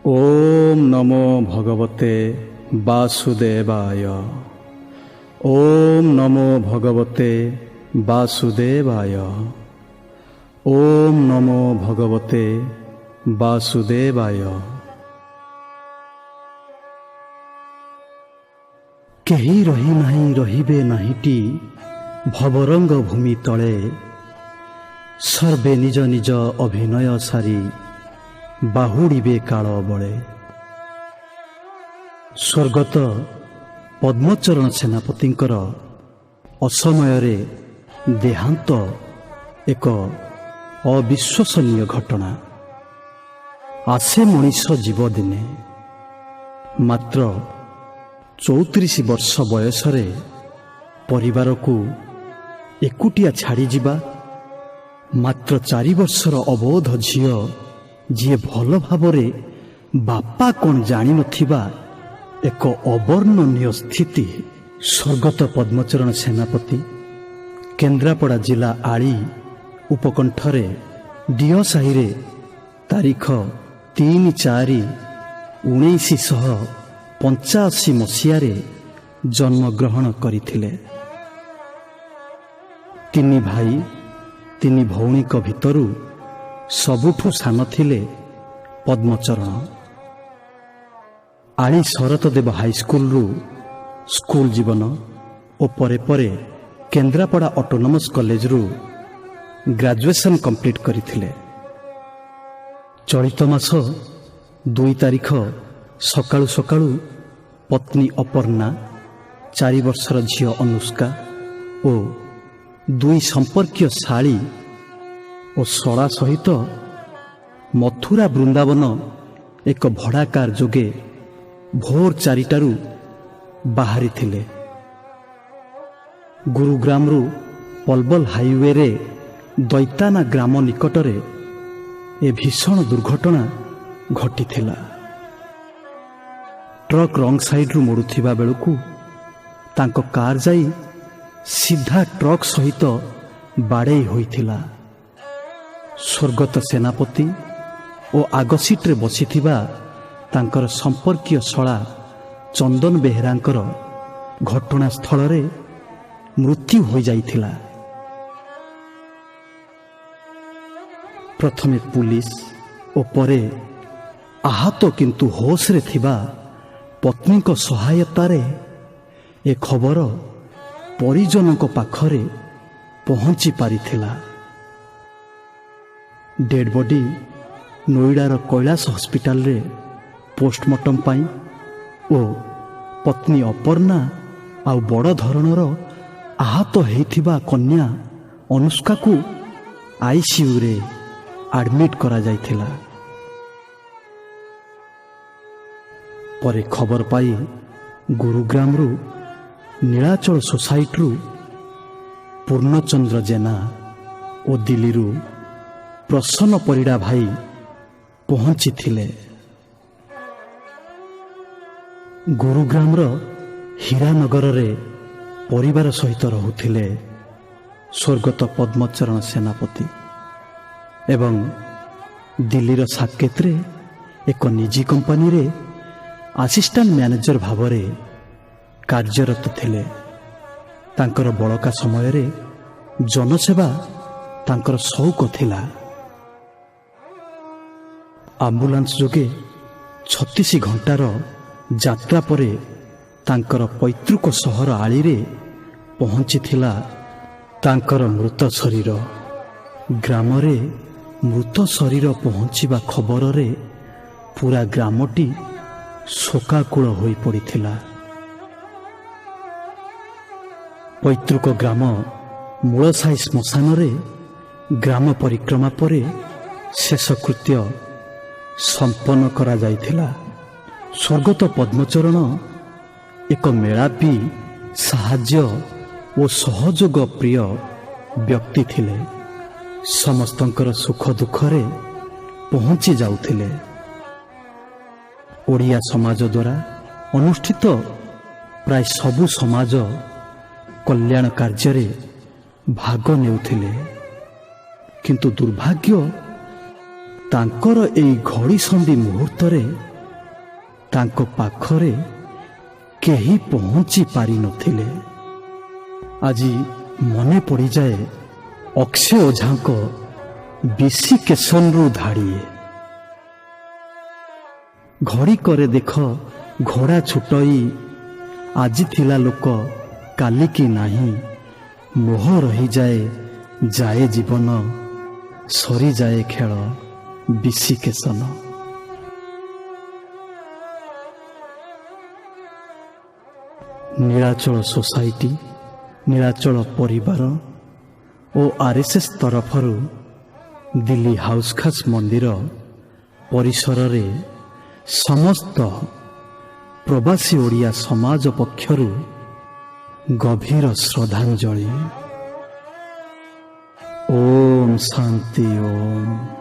ଓମ୍ ନମୋ ଭଗବତେ ବାସୁଦେବାୟ। ଓମ୍ ନମୋ ଭଗବତେ ବାସୁଦେବାୟ। ଓମ୍ ନମୋ ଭଗବତେ ବାସୁଦେବାୟ। କେହି ରହି ନାହିଁ, ରହିବେ ନାହିଁଟି ଭବରଙ୍ଗ ଭୂମି ତଳେ। ସର୍ବେ ନିଜ ନିଜ ଅଭିନୟ ସାରି ବାହୁଡ଼ିବେ କାଳ ବଳେ। ସ୍ୱର୍ଗତ ପଦ୍ମଚରଣ ସେନାପତିଙ୍କର ଅସମୟରେ ଦେହାନ୍ତ ଏକ ଅବିଶ୍ୱସନୀୟ ଘଟଣା। ଆସେ ମଣିଷ ଜୀବ ଦିନେ, ମାତ୍ର 34 ବର୍ଷ ବୟସରେ ପରିବାରକୁ ଏକୁଟିଆ ଛାଡ଼ିଯିବା, ମାତ୍ର 4 ବର୍ଷର ଅବୋଧ ଝିଅ ଯିଏ ଭଲ ଭାବରେ ବାପା କ'ଣ ଜାଣିନଥିବା ଏକ ଅବର୍ଣ୍ଣନୀୟ ସ୍ଥିତି। ସ୍ୱର୍ଗତ ପଦ୍ମଚରଣ ସେନାପତି କେନ୍ଦ୍ରାପଡ଼ା ଜିଲ୍ଲା ଆଳି ଉପକଣ୍ଠରେ ଡିହସାହିରେ ତାରିଖ 3-4-1985 ମସିହାରେ ଜନ୍ମଗ୍ରହଣ କରିଥିଲେ। ତିନି ଭାଇ ତିନି ଭଉଣୀଙ୍କ ଭିତରୁ ସବୁଠୁ ସାନ ଥିଲେ ପଦ୍ମଚରଣ। ଆଳି ଶରତଦେବ ହାଇସ୍କୁଲରୁ ସ୍କୁଲ ଜୀବନ ଓ ପରେ ପରେ କେନ୍ଦ୍ରାପଡ଼ା ଅଟୋନମସ୍ କଲେଜରୁ ଗ୍ରାଜୁଏସନ୍ କମ୍ପ୍ଲିଟ୍ କରିଥିଲେ। ଚଳିତ ମାସ 2 ତାରିଖ ସକାଳୁ ସକାଳୁ ପତ୍ନୀ ଅପର୍ଣ୍ଣା, 4 ବର୍ଷର ଝିଅ ଅନୁଷ୍କା ଓ ଦୁଇ ସମ୍ପର୍କୀୟ ଶାଳୀ ଓ ଶଳା ସହିତ ମଥୁରା ବୃନ୍ଦାବନ ଏକ ଭଡ଼ା କାର୍ ଯୋଗେ ଭୋର 4ଟାରୁ ବାହାରିଥିଲେ। ଗୁରୁଗ୍ରାମରୁ ପଲବଲ ହାଇୱେରେ ଦୈତାନା ଗ୍ରାମ ନିକଟରେ ଏ ଭୀଷଣ ଦୁର୍ଘଟଣା ଘଟିଥିଲା। ଟ୍ରକ୍ ରଙ୍ଗ ସାଇଡ୍ରୁ ମୋଡ଼ୁଥିବା ବେଳକୁ ତାଙ୍କ କାର୍ ଯାଇ ସିଧା ଟ୍ରକ୍ ସହିତ ବାଡ଼େଇ ହୋଇଥିଲା। ସ୍ୱର୍ଗତ ସେନାପତି ଓ ଆଗ ସିଟ୍ରେ ବସିଥିବା ତାଙ୍କର ସମ୍ପର୍କୀୟ ଶଳା ଚନ୍ଦନ ବେହେରାଙ୍କର ଘଟଣାସ୍ଥଳରେ ମୃତ୍ୟୁ ହୋଇଯାଇଥିଲା। ପ୍ରଥମେ ପୁଲିସ ଓ ପରେ ଆହତ କିନ୍ତୁ ହୋସରେ ଥିବା ପତ୍ନୀଙ୍କ ସହାୟତାରେ ଏ ଖବର ପରିଜନଙ୍କ ପାଖରେ ପହଞ୍ଚି ପାରିଥିଲା। ଡେଡ୍ ବଡି ନୋଇଡ଼ାର କୈଳାସ ହସ୍ପିଟାଲରେ ପୋଷ୍ଟମର୍ଟମ ପାଇଁ ଓ ପତ୍ନୀ ଅପର୍ଣ୍ଣା ଆଉ ବଡ଼ ଧରଣର ଆହତ ହେଇଥିବା କନ୍ୟା ଅନୁଷ୍କାକୁ ଆଇସିୟୁରେ ଆଡମିଟ୍ କରାଯାଇଥିଲା। ପରେ ଖବର ପାଇ ଗୁରୁଗ୍ରାମରୁ ନୀଳାଚଳ ସୋସାଇଟିରୁ ପୂର୍ଣ୍ଣଚନ୍ଦ୍ର ଜେନା ଓ ଦିଲ୍ଲୀରୁ ପ୍ରସନ୍ନ ପରିଡ଼ା ଭାଇ ପହଞ୍ଚିଥିଲେ। ଗୁରୁଗ୍ରାମର ହୀରାନଗରରେ ପରିବାର ସହିତ ରହୁଥିଲେ ସ୍ୱର୍ଗତ ପଦ୍ମଚରଣ ସେନାପତି ଏବଂ ଦିଲ୍ଲୀର ସାକେତରେ ଏକ ନିଜି କମ୍ପାନୀରେ ଆସିଷ୍ଟାଣ୍ଟ ମ୍ୟାନେଜର ଭାବରେ କାର୍ଯ୍ୟରତ ଥିଲେ। ତାଙ୍କର ବଳକା ସମୟରେ ଜନସେବା ତାଙ୍କର ସଉକ ଥିଲା। ଆମ୍ବୁଲାନ୍ସ ଯୋଗେ 36 ଘଣ୍ଟାର ଯାତ୍ରା ପରେ ତାଙ୍କର ପୈତୃକ ସହର ଆଳିରେ ପହଞ୍ଚିଥିଲା ତାଙ୍କର ମୃତ ଶରୀର। ଗ୍ରାମରେ ମୃତ ଶରୀର ପହଞ୍ଚିବା ଖବରରେ ପୁରା ଗ୍ରାମଟି ଶୋକାକୁଳ ହୋଇପଡ଼ିଥିଲା। ପୈତୃକ ଗ୍ରାମ ମୂଳସାହି ଶ୍ମଶାନରେ ଗ୍ରାମ ପରିକ୍ରମା ପରେ ଶେଷକୃତ୍ୟ ସମ୍ପନ୍ନ କରାଯାଇଥିଲା। ସ୍ୱର୍ଗତ ପଦ୍ମଚରଣ ଏକ ମେଳାପୀ, ସାହାଯ୍ୟ ଓ ସହଯୋଗ ପ୍ରିୟ ବ୍ୟକ୍ତି ଥିଲେ। ସମସ୍ତଙ୍କର ସୁଖ ଦୁଃଖରେ ପହଞ୍ଚି ଯାଉଥିଲେ। ଓଡ଼ିଆ ସମାଜ ଦ୍ୱାରା ଅନୁଷ୍ଠିତ ପ୍ରାୟ ସବୁ ସମାଜ କଲ୍ୟାଣ କାର୍ଯ୍ୟରେ ଭାଗ ନେଉଥିଲେ। କିନ୍ତୁ ଦୁର୍ଭାଗ୍ୟ, ତାଙ୍କର ଏଇ ଘଡ଼ିସନ୍ଧି ମୁହୂର୍ତ୍ତରେ ତାଙ୍କ ପାଖରେ କେହି ପହଞ୍ଚି ପାରିନଥିଲେ। ଆଜି ମନେ ପଡ଼ିଯାଏ ଅକ୍ଷୟ ଓଝାଙ୍କ ବିଶିକେଶନରୁ ଧାଡ଼ିଏ। ଘଡ଼ିକରେ ଦେଖ ଘୋଡ଼ା ଛୁଟଇ, ଆଜି ଥିଲା ଲୋକ କାଲିକି ନାହିଁ, ମୋହ ରହିଯାଏ ଯାଏ ଜୀବନ, ସରିଯାଏ ଖେଳ ବିଶିକେଶନ। ନୀଳାଚଳ ସୋସାଇଟି, ନୀଳାଚଳ ପରିବାର ଓ ଆର୍ଏସ୍ଏସ୍ ତରଫରୁ ଦିଲ୍ଲୀ ହାଉସଖାସ ମନ୍ଦିର ପରିସରରେ ସମସ୍ତ ପ୍ରବାସୀ ଓଡ଼ିଆ ସମାଜ ପକ୍ଷରୁ ଗଭୀର ଶ୍ରଦ୍ଧାଞ୍ଜଳି। ଓମ୍ ଶାନ୍ତି ଓମ୍।